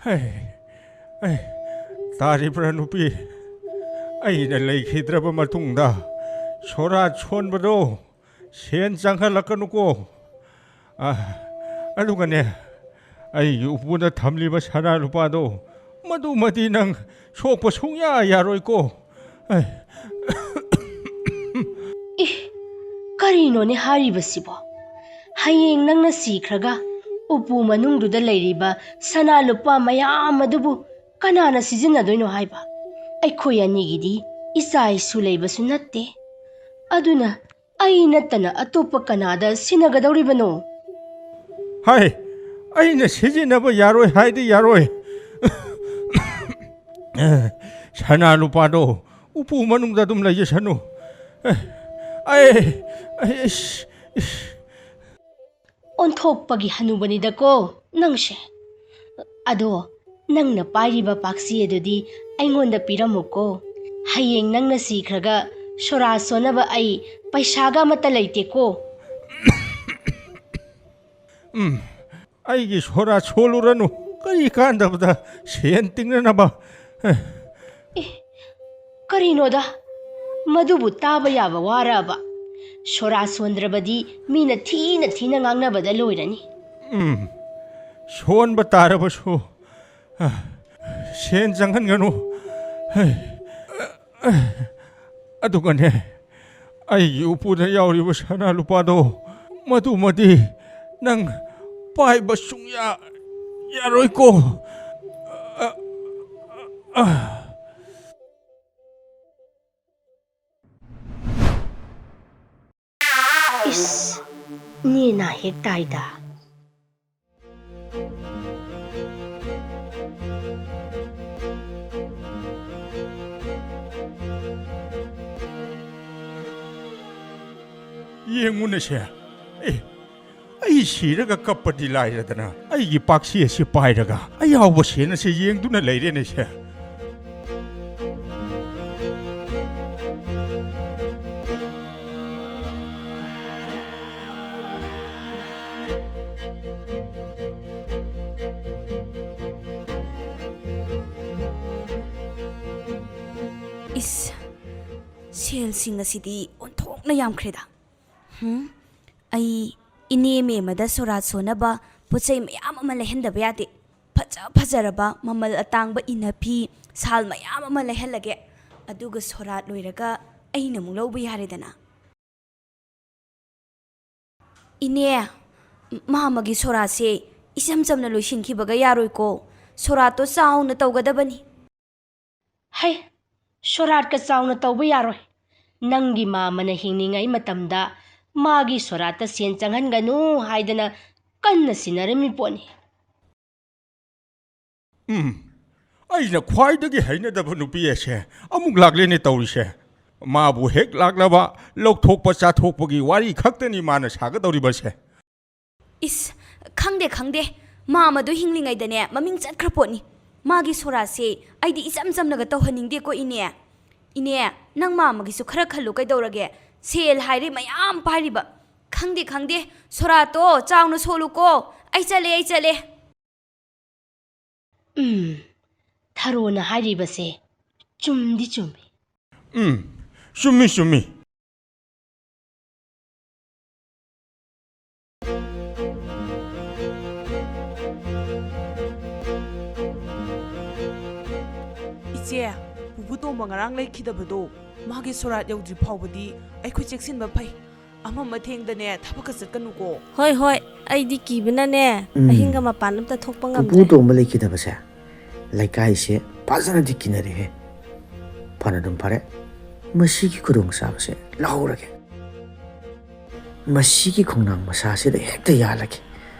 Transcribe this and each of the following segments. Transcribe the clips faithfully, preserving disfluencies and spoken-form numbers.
ꯍꯩ, ꯍꯩ, ꯇꯥꯔꯤꯕ꯭ꯔꯥ ꯅꯨꯄꯤ? ꯑꯩꯅ ꯂꯩꯈꯤꯗ꯭ꯔꯕ ꯃꯇꯨꯡꯗ ꯁꯣꯔꯥꯠ ꯁꯣꯟꯕꯗꯣ ꯁꯦꯟ ꯆꯪꯍꯜꯂꯛꯀꯅꯨꯀꯣ꯫ ꯑ, ꯑꯗꯨꯒꯅꯦ, ꯑꯩꯒꯤ ꯎꯄꯨꯗ ꯊꯝꯂꯤꯕ ꯁꯅꯥ ꯂꯨꯄꯥꯗꯣ ꯃꯗꯨꯃꯗꯤ ꯅꯪ ꯁꯣꯛꯄ ꯁꯨꯡꯌꯥ ꯌꯥꯔꯣꯏꯀꯣ꯫ ꯑꯦ꯫ ꯏ, ꯀꯔꯤꯅꯣꯅꯦ ꯍꯥꯏꯔꯤꯕꯁꯤꯕꯣ? ꯍꯌꯦꯡ ꯅꯪꯅ ꯁꯤꯈ꯭ꯔꯒ ꯎꯄꯨ ꯃꯅꯨꯡꯗꯨꯗ ꯂꯩꯔꯤꯕ ꯁꯅꯥ ꯂꯨꯄꯥ ꯃꯌꯥꯝ ꯑꯗꯨꯕꯨ ꯀꯅꯥꯅ ꯁꯤꯖꯤꯟꯅꯗꯣꯏꯅꯣ ꯍꯥꯏꯕ? ꯑꯩꯈꯣꯏ ꯑꯅꯤꯒꯤꯗꯤ ꯏꯆꯥ ꯏꯁꯨ ꯂꯩꯕꯁꯨ ꯅꯠꯇꯦ꯫ ꯑꯗꯨꯅ ꯑꯩ ꯅꯠꯇꯅ ꯑꯇꯣꯞꯄ ꯀꯅꯥꯗ ꯁꯤꯟꯅꯒꯗꯧꯔꯤꯕꯅꯣ? ꯍꯥꯏ, ꯑꯩꯅ ꯁꯤꯖꯤꯟꯅꯕ ꯌꯥꯔꯣꯏ ꯍꯥꯏꯗꯤ ꯌꯥꯔꯣꯏ꯫ ꯁꯅꯥ ꯂꯨꯄꯥꯗꯣ ꯎꯄꯨ ꯃꯅꯨꯡꯗ ꯑꯗꯨꯝ ꯂꯩꯖꯁꯅꯨ꯫ ꯑꯩ, ꯑꯩ, ꯏꯁ, ꯏꯁ꯫ ꯑꯣꯟꯊꯣꯛꯄꯒꯤ ꯍꯅꯨꯕꯅꯤꯗꯀꯣ ꯅꯪꯁꯦ꯫ ꯑꯗꯣ ꯅꯪꯅ ꯄꯥꯏꯔꯤꯕ ꯄꯥꯛꯁꯤ ꯑꯗꯨꯗꯤ ꯑꯩꯉꯣꯟꯗ ꯄꯤꯔꯝꯃꯨꯀꯣ꯫ ꯍꯌꯦꯡ ꯅꯪꯅ ꯁꯤꯈ꯭ꯔꯒ ꯁꯣꯔꯥ ꯁꯣꯟꯅꯕ ꯑꯩ ꯄꯩꯁꯥꯒ ꯑꯃꯠꯇ ꯂꯩꯇꯦꯀꯣ꯫ ꯎꯝ, ꯑꯩꯒꯤ ꯁꯣꯔꯥ ꯁꯣꯜꯂꯨꯔꯅꯨ꯫ ꯀꯔꯤ ꯀꯥꯟꯗꯕꯗ ꯁꯦꯟ ꯇꯤꯡꯅꯅꯕ? ꯑꯦ, ꯀꯔꯤꯅꯣꯗ? ꯃꯗꯨꯕꯨ ꯇꯥꯕ ꯌꯥꯕ ꯋꯥꯔꯕ? ꯁꯣꯔꯥ ꯁꯣꯟꯗ꯭ꯔꯕꯗꯤ ꯃꯤꯅ ꯊꯤꯅ ꯊꯤꯅ ꯉꯥꯡꯅꯕꯗ ꯂꯣꯏꯔꯅꯤ꯫ ꯎꯝ, ꯁꯣꯟꯕ ꯇꯥꯔꯕꯁꯨ, ꯑ, ꯁꯦꯟ ꯆꯪꯍꯟꯒꯅꯨ꯫ ꯍꯩ, ꯑ, ꯑ, ꯑꯗꯨꯒꯅꯦ, ꯑꯩꯒꯤ ꯎꯄꯨꯗ ꯌꯥꯎꯔꯤꯕ ꯁꯅꯥ ꯂꯨꯄꯥꯗꯣ, ꯃꯗꯨꯃꯗꯤ ꯅꯪ ꯄꯥꯏꯕ ꯁꯨꯡꯌꯥ ꯌꯥꯔꯣꯏꯀꯣ꯫ ꯑ, ꯑ, ꯑ꯫ ꯏꯁ, ꯅꯦꯅꯥ ꯍꯦꯛ ꯇꯥꯏꯗ꯫ ꯌꯦꯡꯉꯨꯅꯦꯁꯦ꯫ ꯑꯦ, ꯑꯩ ꯁꯤꯔꯒ ꯀꯞꯄꯗꯤ ꯂꯥꯏꯔꯗꯅ, ꯑꯩꯒꯤ ꯄꯥꯛꯁꯤ ꯑꯁꯤ ꯄꯥꯏꯔꯒ ꯑꯌꯥꯎꯕ ꯁꯦꯟ ꯑꯁꯤ ꯌꯦꯡꯗꯨꯅ ꯂꯩꯔꯦꯅꯦꯁꯦ꯫ ꯏꯁ, ꯁꯦꯜꯁꯤꯡ ꯑꯁꯤꯗꯤ ꯑꯣꯟꯊꯣꯛꯅ ꯌꯥꯝꯈ꯭ꯔꯦꯗ꯫ ꯍꯨꯝ, ꯑꯩ ꯏꯅꯦ ꯃꯦꯝꯃꯗ ꯁꯣꯔꯥꯠ ꯁꯣꯟꯅꯕ ꯄꯣꯠ ꯆꯩ ꯃꯌꯥꯝ ꯑꯃ ꯂꯩꯍꯟꯗꯕ ꯌꯥꯗꯦ꯫ ꯐꯖ ꯐꯖꯔꯕ, ꯃꯃꯜ ꯑꯇꯥꯡꯕ ꯏꯟꯅꯐꯤ, ꯁꯥꯜ ꯃꯌꯥꯝ ꯑꯃ ꯂꯩꯍꯜꯂꯒꯦ꯫ ꯑꯗꯨꯒ ꯁꯣꯔꯥꯠ ꯂꯣꯏꯔꯒ ꯑꯩꯅ ꯑꯃꯨꯛ ꯂꯧꯕ ꯌꯥꯔꯦꯗꯅ꯫ ꯏꯅꯦ, ꯃꯥꯃꯒꯤ ꯁꯣꯔꯥꯠꯁꯦ ꯏꯆꯝ ꯆꯝꯅ ꯂꯣꯏꯁꯤꯟꯈꯤꯕꯒ ꯌꯥꯔꯣꯏꯀꯣ꯫ ꯁꯣꯔꯥꯠꯇꯣ ꯆꯥꯎꯅ ꯇꯧꯒꯗꯕꯅꯤ꯫ ꯍꯩ, ꯁꯣꯔꯥꯠꯀ ꯆꯥꯎꯅ ꯇꯧꯕ ꯌꯥꯔꯣꯏ꯫ ꯅꯪꯒꯤ ꯃꯥꯃꯅ ꯍꯤꯡꯂꯤꯉꯩ ꯃꯇꯝꯗ ꯃꯥꯒꯤ ꯁꯣꯔꯥꯠꯇ ꯁꯦꯟ ꯆꯪꯍꯟꯒꯅꯨ ꯍꯥꯏꯗꯅ ꯀꯟꯅ ꯁꯤꯟꯅꯔꯝꯃꯤ ꯄꯣꯠꯅꯤ꯫ ꯎꯝ, ꯑꯩꯅ ꯈ꯭ꯋꯥꯏꯗꯒꯤ ꯍꯩꯅꯗꯕ ꯅꯨꯄꯤ ꯑꯁꯦ ꯑꯃꯨꯛ ꯂꯥꯛꯂꯦꯅꯦ ꯇꯧꯔꯤꯁꯦ꯫ ꯃꯥꯕꯨ ꯍꯦꯛ ꯂꯥꯛꯂꯕ, ꯂꯧꯊꯣꯛꯄ ꯆꯥꯊꯣꯛꯄꯒꯤ ꯋꯥꯔꯤ ꯈꯛꯇꯅꯤ ꯃꯥꯅ ꯁꯥꯒꯗꯧꯔꯤꯕꯁꯦ꯫ ꯏꯁ, ꯈꯪꯗꯦ, ꯈꯪꯗꯦ꯫ ꯃꯥꯃꯗꯣ ꯍꯤꯡꯂꯤꯉꯩꯗꯅꯦ ꯃꯃꯤꯡ ꯆꯠꯈ꯭ꯔ ꯄꯣꯠꯅꯤ꯫ ꯃꯥꯒꯤ ꯁꯣꯔꯥꯠꯁꯦ ꯑꯩꯗꯤ ꯏꯆꯝ ꯆꯝꯅꯒ ꯇꯧꯍꯟꯅꯤꯡꯗꯦꯀꯣ, ꯏꯅꯦ꯫ ꯏꯅꯦ, ꯅꯪ ꯃꯥꯃꯒꯤꯁꯨ ꯈꯔ ꯈꯜꯂꯨ ꯀꯩꯗꯧꯔꯒꯦ? ꯁꯦꯜ ꯍꯥꯏꯔꯦ ꯃꯌꯥꯝ ꯄꯥꯏꯔꯤꯕ꯫ ꯈꯪꯗꯦ, ꯈꯪꯗꯦ꯫ ꯁꯣꯔꯥꯠꯇꯣ ꯆꯥꯎꯅ ꯁꯣꯜꯂꯨꯀꯣ꯫ ꯑꯩ ꯆꯠꯂꯦ, ꯑꯩ ꯆꯠꯂꯦ꯫ ꯎꯝ, ꯊꯔꯣꯅ ꯍꯥꯏꯔꯤꯕꯁꯦ ꯆꯨꯝꯗꯤ ꯆꯨꯝꯃꯤ꯫ ꯎꯝ, ꯆꯨꯝꯃꯤ, ꯆꯨꯝꯃꯤ꯫ ꯏꯆꯦ, ꯄꯨꯄꯨ ꯇꯣꯝꯕ ꯉꯔꯥꯡ ꯂꯩꯈꯤꯗꯕꯗꯣ, ꯃꯥꯒꯤ ꯁꯣꯔꯥꯠ ꯌꯧꯗ꯭ꯔꯤ ꯐꯥꯎꯕꯗꯤ ꯑꯩꯈꯣꯏ ꯆꯦꯛꯁꯤꯟꯕ ꯐꯩ꯫ ꯑꯃꯝ ꯑꯊꯦꯡꯗꯅꯦ ꯊꯕꯛꯀ ꯆꯠꯀꯅꯨꯀꯣ꯫ ꯍꯣꯏ, ꯍꯣꯏ, ꯑꯩꯗꯤ ꯀꯤꯕꯅꯅꯦ, ꯎꯝ꯫ ꯑꯍꯤꯡꯒ ꯃꯄꯥꯟ ꯑꯝꯇ ꯊꯣꯛꯄ ꯄꯨꯄꯨ ꯉꯝꯗ꯭ꯔꯦ꯫ ꯇꯣꯝꯕ ꯂꯩꯈꯤꯗꯕꯁꯦ ꯂꯩꯀꯥꯏꯁꯦ ꯐꯖꯅꯗꯤ ꯀꯤꯅꯔꯦꯍꯦ꯫ ꯐꯅꯗꯨꯝ ꯐꯔꯦ, ꯃꯁꯤꯒꯤ ꯈꯨꯗꯣꯡꯆꯥꯕꯁꯦ ꯂꯧꯍꯧꯔꯒꯦ꯫ ꯃꯁꯤꯒꯤ ꯈꯣꯡꯅꯥꯡ ꯃꯁꯥꯁꯤꯗ ꯍꯦꯛꯇ ꯌꯥꯜꯂꯒꯦ꯫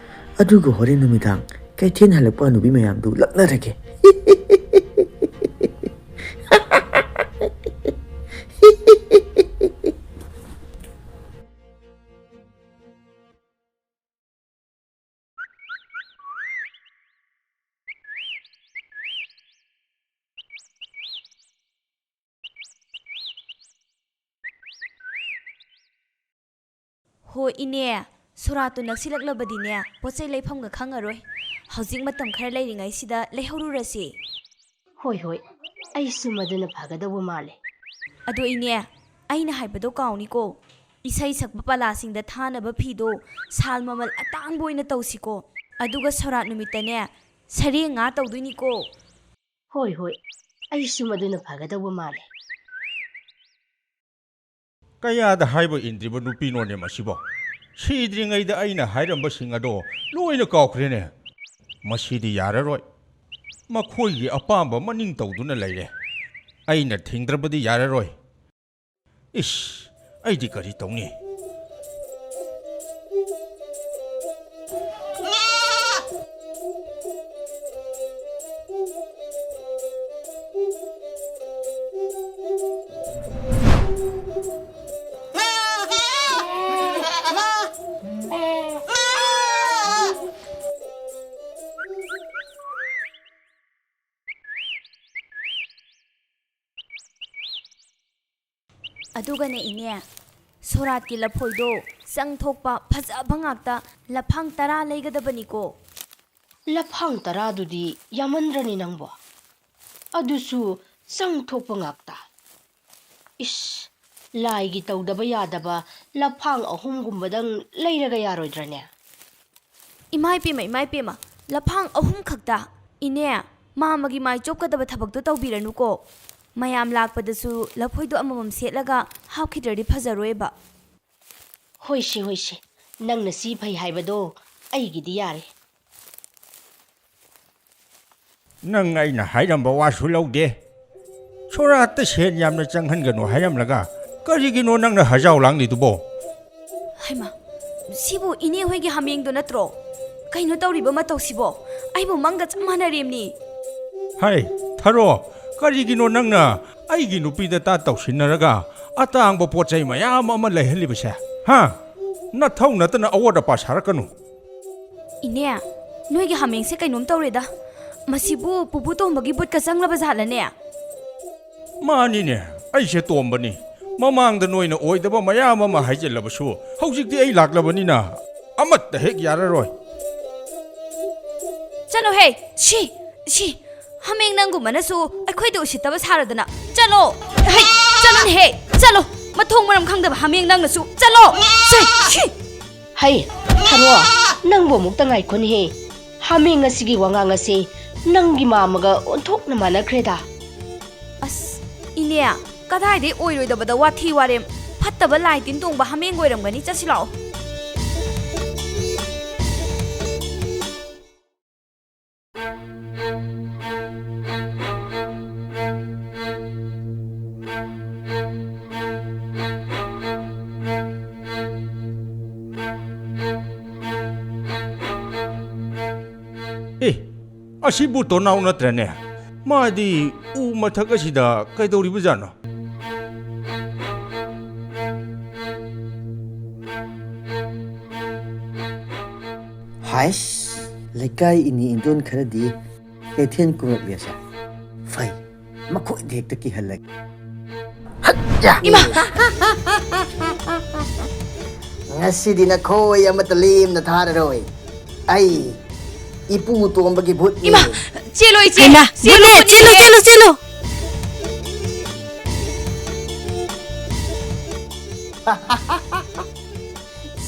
ꯑꯗꯨꯒ ꯍꯣꯔꯦꯟ ꯅꯨꯃꯤꯗꯥꯡ ꯀꯩꯊꯦꯜ ꯍꯜꯂꯛꯄ ꯍꯅꯨꯕꯤ ꯃꯌꯥꯝꯗꯨ ꯂꯛꯅꯔꯒꯦ꯫ ꯍꯣ ꯏꯅꯦ, ꯁꯣꯔꯥꯠꯇꯨ ꯅꯛꯁꯤꯜꯂꯛꯂꯕꯗꯤꯅꯦ, ꯄꯣꯠ ꯆꯩ ꯂꯩꯐꯝꯒ ꯈꯪꯉꯔꯣꯏ꯫ ꯍꯧꯖꯤꯛ ꯃꯇꯝ ꯈꯔ ꯂꯩꯔꯤꯉꯩꯁꯤꯗ ꯂꯩꯍꯧꯔꯨꯔꯁꯤ꯫ ꯍꯣꯏ, ꯍꯣꯏ, ꯑꯩꯁꯨ ꯃꯗꯨꯅ ꯐꯒꯗꯧꯕ ꯃꯥꯜꯂꯦ꯫ ꯑꯗꯣ ꯏꯅꯦ, ꯑꯩꯅ ꯍꯥꯏꯕꯗꯣ ꯀꯥꯎꯅꯤꯀꯣ꯫ ꯏꯁꯩ ꯁꯛꯄ ꯄꯂꯥꯁꯤꯡꯗ ꯊꯥꯅꯕ ꯐꯤꯗꯣ ꯁꯥꯜ ꯃꯃꯜ ꯑꯇꯥꯡꯕ ꯑꯣꯏꯅ ꯇꯧꯁꯤꯀꯣ꯫ ꯑꯗꯨꯒ ꯁꯣꯔꯥꯠ ꯅꯨꯃꯤꯠꯇꯅꯦ, ꯁꯔꯦꯡ ꯉꯥ ꯇꯧꯗꯣꯏꯅꯤꯀꯣ꯫ ꯍꯣꯏ, ꯍꯣꯏ, ꯑꯩꯁꯨ ꯃꯗꯨꯅ ꯐꯒꯗꯧꯕ ꯃꯥꯜꯂꯦ꯫ ꯀꯌꯥꯗ ꯍꯥꯏꯕ ꯏꯟꯗ꯭ꯔꯤꯕ ꯅꯨꯄꯤꯅꯣꯅꯦ ꯃꯁꯤꯕꯣ? ꯁꯤꯗ꯭ꯔꯤꯉꯩꯗ ꯑꯩꯅ ꯍꯥꯏꯔꯝꯕꯁꯤꯡ ꯑꯗꯣ ꯂꯣꯏꯅ ꯀꯥꯎꯈ꯭ꯔꯦꯅꯦ꯫ ꯃꯁꯤꯗꯤ ꯌꯥꯔꯔꯣꯏ꯫ ꯃꯈꯣꯏꯒꯤ ꯑꯄꯥꯝꯕ ꯃꯅꯤꯡ ꯇꯧꯗꯨꯅ ꯂꯩꯔꯦ꯫ ꯑꯩꯅ ꯊꯤꯡꯗ꯭ꯔꯕꯗꯤ ꯌꯥꯔꯔꯣꯏ꯫ ꯏꯁ, ꯑꯩꯗꯤ ꯀꯔꯤ ꯇꯧꯅꯤ? ꯑꯗꯨꯒꯅꯦ ꯏꯅꯦ, ꯁꯣꯔꯥꯠꯀꯤ ꯂꯐꯣꯏꯗꯣ ꯆꯪ ꯊꯣꯛꯄ ꯐꯖꯕ ꯉꯥꯛꯇ ꯂꯐꯥꯡ ꯇꯔꯥ ꯂꯩꯒꯗꯕꯅꯤꯀꯣ꯫ ꯂꯐꯥꯡ ꯇꯔꯥꯗꯨꯗꯤ ꯌꯥꯝꯃꯟꯗ꯭ꯔꯅꯤ ꯅꯪꯕꯣ? ꯑꯗꯨꯁꯨ ꯆꯪ ꯊꯣꯛꯄ ꯉꯥꯛꯇ꯫ ꯏꯁ, ꯂꯥꯏꯒꯤ ꯇꯧꯗꯕ ꯌꯥꯗꯕ ꯂꯐꯥꯡ ꯑꯍꯨꯝꯒꯨꯝꯕꯗꯪ ꯂꯩꯔꯒ ꯌꯥꯔꯣꯏꯗ꯭ꯔꯅꯦ? ꯏꯃꯥꯏ ꯄꯦꯝꯃ, ꯏꯃꯥꯏ ꯄꯦꯝꯃ, ꯂꯐꯥꯡ ꯑꯍꯨꯝ ꯈꯛꯇ? ꯏꯅꯦ, ꯃꯥꯃꯒꯤ ꯃꯥꯏ ꯆꯣꯞꯀꯗꯕ ꯊꯕꯛꯇꯣ ꯇꯧꯕꯤꯔꯅꯨꯀꯣ꯫ ꯃꯌꯥꯝ ꯂꯥꯛꯄꯗꯁꯨ ꯂꯐꯣꯏꯗꯣ ꯑꯃꯃꯝ ꯁꯦꯠꯂꯒ ꯍꯥꯞꯈꯤꯗ꯭ꯔꯗꯤ ꯐꯖꯔꯣꯏꯕ꯫ ꯍꯣꯏꯁꯦ, ꯍꯣꯏꯁꯦ, ꯅꯪꯅ ꯁꯤ ꯐꯩ ꯍꯥꯏꯕꯗꯣ ꯑꯩꯒꯤꯗꯤ ꯌꯥꯔꯦ꯫ ꯅꯪ ꯑꯩꯅ ꯍꯥꯏꯔꯝꯕ ꯋꯥꯁꯨ ꯂꯧꯗꯦ꯫ ꯁꯣꯔꯥꯠꯇ ꯁꯦꯟ ꯌꯥꯝꯅ ꯆꯪꯍꯟꯒꯅꯨ ꯍꯥꯏꯔꯝꯂꯒ ꯀꯔꯤꯒꯤꯅꯣ ꯅꯪꯅ ꯍꯖꯥꯎ ꯂꯥꯡꯂꯤꯗꯨꯕꯣ? ꯍꯩꯃꯥ, ꯁꯤꯕꯨ ꯏꯅꯦ ꯍꯣꯏꯒꯤ ꯍꯥꯃꯦꯡꯗꯣ ꯅꯠꯇ꯭ꯔꯣ? ꯀꯩꯅꯣ ꯇꯧꯔꯤꯕ ꯃꯇꯧꯁꯤꯕꯣ? ꯑꯩꯕꯨ ꯃꯪꯒ ꯆꯞ ꯃꯥꯟꯅꯔꯦꯝꯅꯤ꯫ ꯍꯥꯏ, ꯊꯔꯣ, ꯀꯔꯤꯒꯤꯅꯣ ꯅꯪꯅ ꯑꯩꯒꯤ ꯅꯨꯄꯤꯗ ꯇꯥ ꯇꯧꯁꯤꯟꯅꯔꯒ ꯑꯇꯥꯡꯕ ꯄꯣꯠ ꯆꯩ ꯃꯌꯥꯝ ꯑꯃ ꯂꯩꯍꯜꯂꯤꯕꯁꯦ? ꯍꯥ? ꯅꯊꯧ ꯅꯠꯇꯅ ꯑꯋꯥꯠ ꯑꯄꯥ ꯁꯥꯔꯛꯀꯅꯨ꯫ ꯏꯅꯦ, ꯅꯣꯏꯒꯤ ꯍꯥꯃꯦꯡꯁꯦ ꯀꯩꯅꯣꯝ ꯇꯧꯔꯦꯗ꯫ ꯃꯁꯤꯕꯨ ꯄꯨꯄꯨ ꯇꯣꯝꯕꯒꯤ ꯕꯨꯠꯀ ꯆꯪꯂꯕ ꯖꯥꯠꯂꯅꯦ? ꯃꯥꯅꯤꯅꯦ, ꯑꯩꯁꯦ ꯇꯣꯝꯕꯅꯤ꯫ ꯃꯃꯥꯡꯗ ꯅꯣꯏꯅ ꯑꯣꯏꯗꯕ ꯃꯌꯥꯝ ꯑꯃ ꯍꯥꯏꯖꯤꯜꯂꯕꯁꯨ, ꯍꯧꯖꯤꯛꯇꯤ ꯑꯩ ꯂꯥꯛꯂꯕꯅꯤꯅ ꯑꯃꯠꯇ ꯍꯦꯛ ꯌꯥꯔꯔꯣꯏ꯫ ꯆꯠꯂꯣꯍꯦ, ꯁꯤ, ꯁꯤ, ꯍꯥꯃꯦꯡ ꯅꯪꯒꯨꯝꯕꯅꯁꯨ ꯑꯩꯈꯣꯏꯗ ꯎꯁꯤꯠꯇꯕ ꯁꯥꯔꯗꯅ꯫ ꯆꯠꯂꯣ! ꯍꯩ! ꯆꯠꯂꯨꯅꯦꯍꯦ! ꯆꯠꯂꯣ! ꯃꯊꯣꯡ ꯃꯔꯝ ꯈꯪꯗꯕ ꯍꯥꯃꯦꯡ ꯅꯪꯅꯁꯨ! ꯆꯠꯂꯣ! ꯁꯦ! ꯁꯤ! ꯍꯩ! ꯊꯔꯣ! ꯅꯪꯕꯨ ꯑꯃꯨꯛꯇ ꯉꯥꯏꯈꯣꯅꯦꯍꯦ꯫ ꯍꯥꯃꯦꯡ ꯑꯁꯤꯒꯤ ꯋꯥꯉꯥꯡ ꯑꯁꯤ ꯅꯪꯒꯤ ꯃꯥꯝꯃꯒ ꯑꯣꯟꯊꯣꯛꯅ ꯃꯥꯟꯅꯈ꯭ꯔꯦꯗ꯫ ꯑꯁ, ꯏꯅꯦ, ꯀꯗꯥꯏꯗꯩ ꯑꯣꯏꯔꯣꯏꯗꯕꯗ ꯋꯥꯊꯤ ꯋꯥꯔꯦꯝ, ꯐꯠꯇꯕ ꯂꯥꯏ ꯇꯤꯟ ꯇꯣꯡꯕ ꯍꯥꯃꯦꯡ ꯑꯣꯏꯔꯝꯒꯅꯤ, ꯆꯠꯁꯤ ꯂꯥꯛꯑꯣ꯫ ꯑꯦ, ꯑꯁꯤꯕꯨ ꯇꯣꯅꯥꯎ ꯅꯠꯇ꯭ꯔꯅꯦ? ꯃꯥꯗꯤ ꯎ ꯃꯊꯛ ꯑꯁꯤꯗ ꯀꯩꯗꯧꯔꯤꯕꯖꯥꯠꯅꯣ? ꯍꯥꯏꯁ, ꯂꯩꯀꯥꯏ ꯏꯅꯦ ꯏꯟꯗꯣꯟ ꯈꯔꯗꯤ ꯀꯩꯊꯦꯜ ꯀꯨꯝꯂꯛꯂꯦꯁꯦ꯫ ꯐꯩ, ꯃꯈꯣꯏꯗ ꯍꯦꯛꯇ ꯀꯤꯍꯜꯂꯒꯦ꯫ ꯍꯠꯌꯥ! ꯏꯃꯥ! ꯉꯁꯤꯗꯤ ꯅꯈꯣꯏ ꯑꯃꯠꯇ ꯂꯦꯝꯅ ꯊꯥꯔꯔꯣꯏ꯫ ꯑꯩ ꯏꯄꯨ ꯇꯣꯝꯕꯒꯤ ꯚꯨꯠꯅꯤ꯫ ꯏꯃꯥ! ꯆꯦꯜꯂꯣ, ꯏꯆꯦ! ꯍꯩꯃꯥ! ꯆꯦꯜꯂꯣ, ꯚꯨꯠꯅꯦ! ꯆꯦꯜꯂꯨ, ꯏꯆꯦ! ꯆꯦꯜꯂꯨ, ꯆꯦꯜꯂꯨ!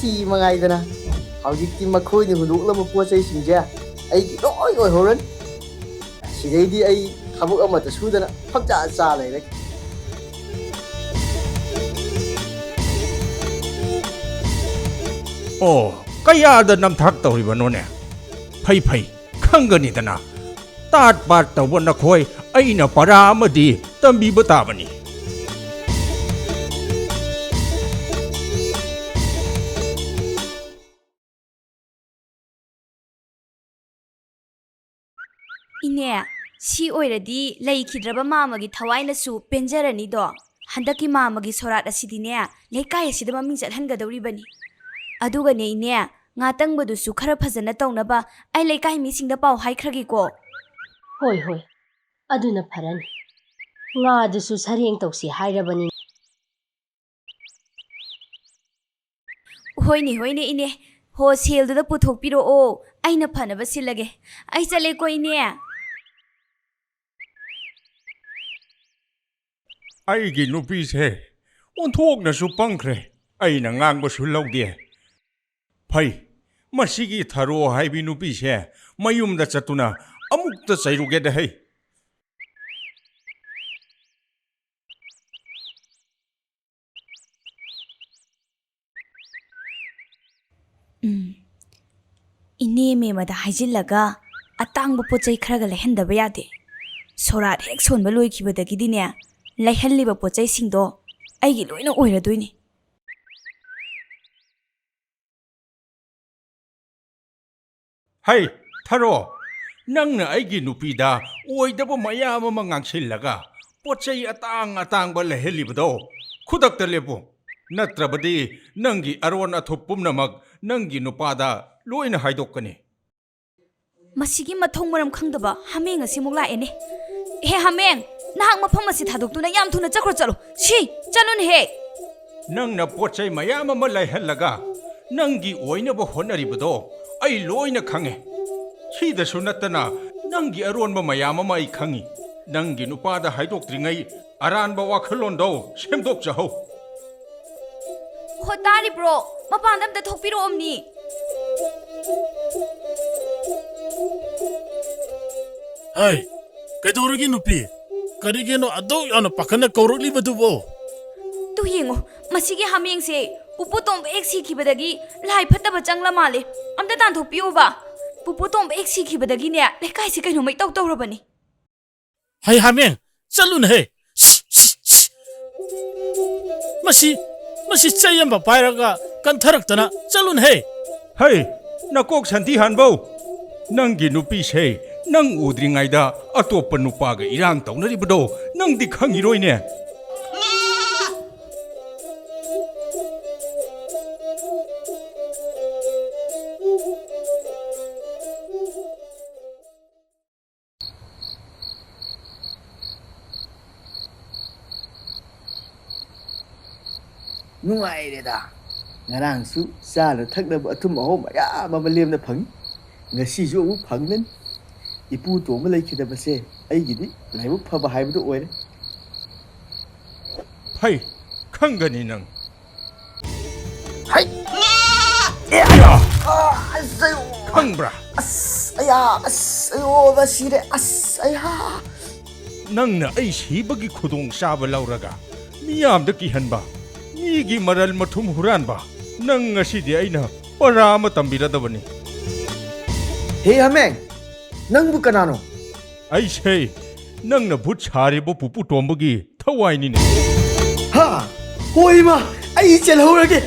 ꯁꯤ ꯃꯉꯥꯏꯗꯅ꯫ ꯍꯧꯖꯤꯛꯇꯤ ꯃꯈꯣꯏꯅ ꯍꯨꯟꯗꯣꯛꯂꯝꯕ ꯄꯣꯠ ꯆꯩꯁꯤꯡꯁꯦ ꯑꯩꯒꯤ ꯂꯣꯏ ꯑꯣꯏꯍꯧꯔꯅꯤ꯫ ꯁꯤꯗꯩꯗꯤ ꯑꯩ ꯊꯕꯛ ꯑꯃꯠꯇ ꯁꯨꯗꯅ ꯐꯝꯆꯥ ꯆꯥ ꯂꯩꯔꯒꯦ꯫ ꯑꯣ, ꯀꯌꯥꯗ ꯅꯝꯊꯥꯛ ꯇꯧꯔꯤꯕꯅꯣꯅꯦ? ꯐꯩ, ꯐꯩ, ꯈꯪꯒꯅꯤꯗꯅ꯫ ꯇꯥꯠ ꯄꯥꯠ ꯇꯧꯕ ꯅꯈꯣꯏ ꯑꯩꯅ ꯄꯔꯥ ꯑꯃꯗꯤ ꯇꯝꯕꯤꯕ ꯇꯥꯕꯅꯤ꯫ ꯏꯅꯦ, ꯁꯤ ꯑꯣꯏꯔꯗꯤ ꯂꯩꯈꯤꯗ꯭ꯔꯕ ꯃꯥꯝꯃꯒꯤ ꯊꯋꯥꯏꯅꯁꯨ ꯄꯦꯟꯖꯔꯅꯤꯗꯣ꯫ ꯍꯟꯗꯛꯀꯤ ꯃꯥꯝꯃꯒꯤ ꯁꯣꯔꯥꯠ ꯑꯁꯤꯗꯤꯅꯦ, ꯂꯩꯀꯥꯏ ꯑꯁꯤꯗ ꯃꯃꯤꯡ ꯆꯠꯍꯟꯒꯗꯧꯔꯤꯕꯅꯤ꯫ ꯑꯗꯨꯒꯅꯦ ꯏꯅꯦ, ꯉꯥꯇꯪꯕꯗꯨꯁꯨ ꯈꯔ ꯐꯖꯅ ꯇꯧꯅꯕ ꯑꯩ ꯂꯩꯀꯥꯏ ꯃꯤꯁꯤꯡꯗ ꯄꯥꯎ ꯍꯥꯏꯈ꯭ꯔꯒꯦꯀꯣ꯫ ꯍꯣꯏ, ꯍꯣꯏ, ꯑꯗꯨꯅ ꯐꯔꯅꯤ꯫ ꯉꯥꯗꯨꯁꯨ ꯁꯔꯦꯡ ꯇꯧꯁꯤ ꯍꯥꯏꯔꯕꯅꯤ꯫ ꯍꯣꯏꯅꯦ, ꯍꯣꯏꯅꯦ, ꯏꯅꯦ꯫ ꯍꯣ, ꯁꯦꯜꯗꯨꯗ ꯄꯨꯊꯣꯛꯄꯤꯔꯛꯑꯣ, ꯑꯩꯅ ꯐꯅꯕ ꯁꯤꯜꯂꯒꯦ꯫ ꯑꯩ ꯆꯠꯂꯦꯀꯣ, ꯏꯅꯦ꯫ ꯑꯩꯒꯤ ꯅꯨꯄꯤꯁꯦ ꯑꯣꯟꯊꯣꯛꯅꯁꯨ ꯄꯪꯈ꯭ꯔꯦ꯫ ꯑꯩꯅ ꯉꯥꯡꯕꯁꯨ ꯂꯧꯗꯦ꯫ ꯐꯩ, ꯃꯁꯤꯒꯤ ꯊꯔꯣ ꯍꯥꯏꯕꯤ ꯅꯨꯄꯤꯁꯦ ꯃꯌꯨꯝꯗ ꯆꯠꯇꯨꯅ ꯑꯃꯨꯛꯇ ꯆꯩꯔꯨꯒꯦꯗ ꯍꯩ꯫ ꯎꯝ꯫ ꯏꯅꯦ ꯃꯦꯃꯗ ꯍꯥꯏꯖꯤꯜꯂꯒ ꯑꯇꯥꯡꯕ ꯄꯣꯠ ꯆꯩ ꯈꯔꯒ ꯂꯩꯍꯟꯗꯕ ꯌꯥꯗꯦ꯫ ꯁꯣꯔꯥꯠ ꯍꯦꯛ ꯁꯣꯟꯕ ꯂꯣꯏꯈꯤꯕꯗꯒꯤꯗꯤꯅꯦ, ꯂꯩꯍꯜꯂꯤꯕ ꯄꯣꯠ ꯆꯩꯁꯤꯡꯗꯣ ꯑꯩꯒꯤ ꯂꯣꯏꯅ ꯑꯣꯏꯔꯗꯣꯏꯅꯤ꯫ ꯍꯩ, ꯊꯔꯣ, ꯅꯪꯅ ꯑꯩꯒꯤ ꯅꯨꯄꯤꯗ ꯑꯣꯏꯗꯕ ꯃꯌꯥꯝ ꯑꯃ ꯉꯥꯡꯁꯤꯜꯂꯒ ꯄꯣꯠ ꯆꯩ ꯑꯇꯥꯡ ꯑꯇꯥꯡꯕ ꯂꯩꯍꯜꯂꯤꯕꯗꯣ ꯈꯨꯗꯛꯇ ꯂꯦꯞꯄꯨ, ꯅꯠꯇ꯭ꯔꯕꯗꯤ ꯅꯪꯒꯤ ꯑꯔꯣꯟ ꯑꯊꯨꯞ ꯄꯨꯝꯅꯃꯛ ꯅꯪꯒꯤ ꯅꯨꯄꯥꯗ ꯂꯣꯏꯅ ꯍꯥꯏꯗꯣꯛꯀꯅꯤ꯫ ꯃꯁꯤꯒꯤ ꯃꯊꯣꯡ ꯃꯔꯝ ꯈꯪꯗꯕ ꯍꯥꯃꯦꯡ ꯑꯁꯤꯃꯨꯛ ꯂꯥꯛꯑꯦꯅꯦ꯫ ꯍꯦ ꯍꯥꯃꯦꯡ, ꯅꯍꯥꯛ ꯃꯐꯝ ꯑꯁꯤ ꯊꯥꯗꯣꯛꯇꯨꯅ ꯌꯥꯝ ꯊꯨꯅ ꯆꯠꯈ꯭ꯔꯣ, ꯆꯠꯂꯣ꯫ ꯁꯤ, ꯆꯠꯂꯨꯅꯦꯍꯦ꯫ ꯅꯪꯅ ꯄꯣꯠ ꯆꯩ ꯃꯌꯥꯝ ꯑꯃ ꯂꯩꯍꯜꯂꯒ ꯅꯪꯒꯤ ꯑꯣꯏꯅꯕ ꯍꯣꯠꯅꯔꯤꯕꯗꯣ ꯑꯩ ꯂꯣꯏꯅ ꯈꯪꯉꯦ꯫ ꯁꯤꯗꯁꯨ ꯅꯠꯇꯅ ꯅꯪꯒꯤ ꯑꯔꯣꯟꯕ ꯃꯌꯥꯝ ꯑꯃ ꯑꯩ ꯈꯪꯉꯤ꯫ ꯅꯪꯒꯤ ꯅꯨꯄꯥꯗ ꯍꯥꯏꯗꯣꯛꯇ꯭ꯔꯤꯉꯩ ꯑꯔꯥꯟꯕ ꯋꯥꯈꯜꯂꯣꯟꯗꯣ ꯁꯦꯝꯗꯣꯛꯆꯍꯧ꯫ ꯍꯣ, ꯇꯥꯔꯤꯕ꯭ꯔꯣ? ꯃꯄꯥꯟꯗ ꯑꯝꯇ ꯊꯣꯛꯄꯤꯔꯛꯑꯣꯝꯅꯤ꯫ ꯍꯥꯏ, ꯀꯩꯗꯧꯔꯒꯦ ꯅꯨꯄꯤ? ꯀꯔꯤꯒꯤꯅꯣ ꯑꯗꯨꯛ ꯌꯥꯝꯅ ꯄꯥꯈꯠꯅ ꯀꯧꯔꯛꯂꯤꯕꯗꯨꯕꯣ? ꯇꯨ ꯌꯦꯡꯉꯣ, ꯃꯁꯤꯒꯤ ꯍꯥꯃꯦꯡꯁꯦ ꯄꯨꯄꯨ ꯇꯣꯝꯕ ꯍꯦꯛ ꯁꯤꯈꯤꯕꯗꯒꯤ ꯂꯥꯏ ꯐꯠꯇꯕ ꯆꯪꯂ ꯃꯥꯜꯂꯦ꯫ ꯑꯝꯇ ꯇꯥꯟꯊꯣꯛꯄꯤꯌꯣꯕ꯫ ꯄꯨꯄꯨ ꯇꯣꯝꯕ ꯍꯦꯛ ꯁꯤꯈꯤꯕꯗꯒꯤꯅꯦ, ꯂꯩꯀꯥꯏꯁꯤ ꯀꯩꯅꯣꯝꯃ ꯏꯇꯧ ꯇꯧꯔꯕꯅꯤ꯫ ꯍꯩ ꯍꯥꯃꯦꯡ, ꯆꯠꯂꯨꯅꯍꯦ! ꯁꯤ, ꯁꯤ, ꯁꯤ꯫ ꯃꯁꯤ, ꯃꯁꯤ ꯆꯩ ꯑꯃ ꯄꯥꯏꯔꯒ ꯀꯟꯊꯔꯛꯇꯅ ꯆꯠꯂꯨꯅꯍꯦ! ꯍꯩ, ꯅꯀꯣꯛ ꯁꯟꯊꯤ ꯍꯥꯟꯕꯧ! ꯅꯪꯒꯤ ꯅꯨꯄꯤꯁꯦ ꯅꯪ ꯎꯗ꯭ꯔꯤꯉꯩꯗ ꯑꯇꯣꯞꯄ ꯅꯨꯄꯥꯒ ꯏꯔꯥꯡ ꯇꯧꯅꯔꯤꯕꯗꯣ ꯅꯪꯗꯤ ꯈꯪꯉꯤꯔꯣꯏꯅꯦ? ꯅꯨꯡꯉꯥꯏꯔꯦꯗ꯫ ꯉꯔꯥꯡꯁꯨ ꯆꯥꯅ ꯊꯛꯅꯕ ꯑꯊꯨꯝ ꯑꯍꯥꯎ ꯃꯌꯥꯝ ꯑꯃ ꯂꯦꯝꯅ ꯐꯪꯉꯤ꯫ ꯉꯁꯤꯁꯨ ꯑꯃꯨꯛ ꯐꯪꯒꯅꯤ꯫ ꯏꯄꯨ ꯇꯣꯝꯕ ꯂꯩꯈꯤꯗꯕꯁꯦ ꯑꯩꯒꯤꯗꯤ ꯂꯥꯏꯕꯛ ꯐꯕ ꯍꯥꯏꯕꯗꯨ ꯑꯣꯏꯔꯦ꯫ ꯍꯩ, ꯈꯪꯒꯅꯤ ꯅꯪ꯫ ꯍꯩ! ꯑꯌꯥ! ꯑꯁ, ꯑꯌꯣ! ꯈꯪꯕ꯭ꯔꯥ? ꯑꯁ, ꯑꯌꯥ! ꯑꯁ, ꯑꯌꯣ! ꯁꯤꯔꯦ! ꯑꯁ, ꯑꯌꯥ! ꯅꯪꯅ ꯑꯩ ꯁꯤꯕꯒꯤ ꯈꯨꯗꯣꯡꯆꯥꯕ ꯂꯧꯔꯒ ꯃꯤꯌꯥꯝꯗ ꯀꯤꯍꯟꯕ, ꯃꯤꯒꯤ ꯃꯔꯜ ꯃꯊꯨꯝ ꯍꯨꯔꯥꯟꯕ, ꯅꯪ ꯉꯁꯤꯗꯤ ꯑꯩꯅ ꯄꯔꯥ ꯑꯃ ꯇꯝꯕꯤꯔꯗꯕꯅꯤ꯫ ꯍꯦ ꯍꯥꯃꯦꯡ, ꯅꯪꯕꯨ ꯀꯅꯥꯅꯣ? ꯑꯩꯁꯦ ꯅꯪꯅ ꯚꯨꯠ ꯁꯥꯔꯤꯕ ꯄꯨꯄꯨ ꯇꯣꯝꯕꯒꯤ ꯊꯋꯥꯏꯅꯤꯅꯦ꯫ ꯍꯥ? ꯍꯣꯏ ꯏꯃꯥ, ꯑꯩ ꯆꯦꯜꯍꯧꯔꯒꯦ꯫